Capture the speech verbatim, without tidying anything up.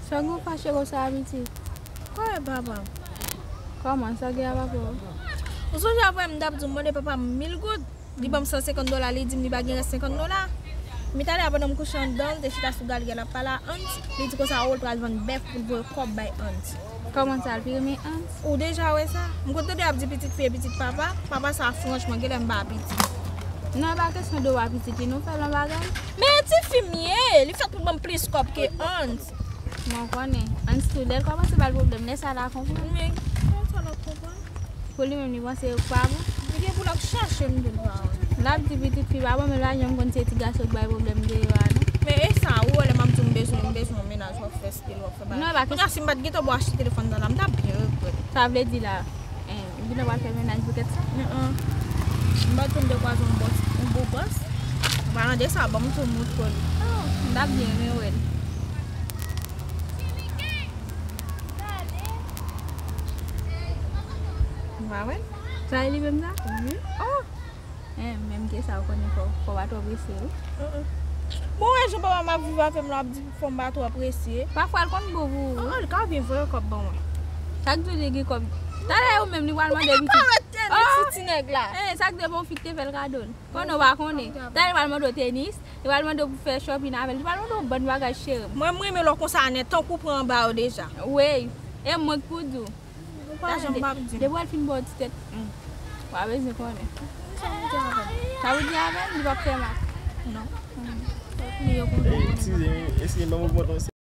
Sa gen w fache konsa a, pitit? Kòrèk, papa. Kòman, sa gen a papa w? Ou sonje apre m t ap di w m mande papa m mil goud? Li ban m san senkant dola, li di m li pa gen rès senkant dola. Mi talè a pandan m kouche anndan, l te chita sou galyè l ap pale a Hans, li di konsa o l pral vann bèf pou l voye kòb bay Hans. Kòman sa, l pi renmen Hans? Ou deja wè sa? M konn tande y ap di pitit fi e pitit papa, papa sa franchman genlè m pa pitit. Non, e pa kesyon de w pa pitit li non, fè l yon bagay. Men tifi m ye, li fèt pou l ban m plis kòb ke Hans. Mwen konnen. Hans tou, lè l kòmanse ba l pwoblèm, lè sa l a konprann. Men, kòman sa l ap konprann? Pou li menm, li panse yo pa bon. Li gen pou l ap chache m pou l pa wè. L ap di pitit fi pa bon, men l pa janm konn se ti gason k bay pwoblèm deyò a, non. Men e sa, ou wè lè m ap di w m bezwen, m bezwen yon mennaj, w ap fè stil, w ap fè bagay. Non, e pa kesyon. Kounye a, si m pa t gentan ba w achte telefòn sa la, m t ap byen regrèt. Sa vle di la, en, Vina pral fè mennaj poutèt sa? An an. M pa t konn dekwaze yon bòs, yon bo bòs. An palan de sa, ban m tou moutre li. Oh, m t ap byen renmen wè l. Ou pa wè l? Sa e li menm sa? Wi. Oh! Eh, menm ke sa, ou konnen fò, fò w pa twò prese, wi. Bon, wè, jan papa m ap viv avè m la, ap di fò m pa twò prese. Pafwa, l konn bon pou ou. Oh, li ka byen voye kòb ban mwen. Sa k di w li gen kòb? Talè ou menm, li pral mande pitit. Arete, oh! Ti, ti nèg la. Eh, sa k di bon fi k te fè l kado l. Konnen w pa konnen. Talè li pral mande w tenis, li pral mande w pou fè shopping avè l, li pral mande w bann bagay, cheri m. Mwen, m renmen lè w konsa nèt, tankou pran anba yo deja. Wi, e mwen k pou di w. Ou pa janm p ap di m. Depi w al fin ba w ti tèt, hmm, w pa bezwen konnen. Sa w di avè m? Sa w di avè m? Li p ap fè mal. Non. Li yo konn. Ey, eskize m, eskize m, ban m ogmante yon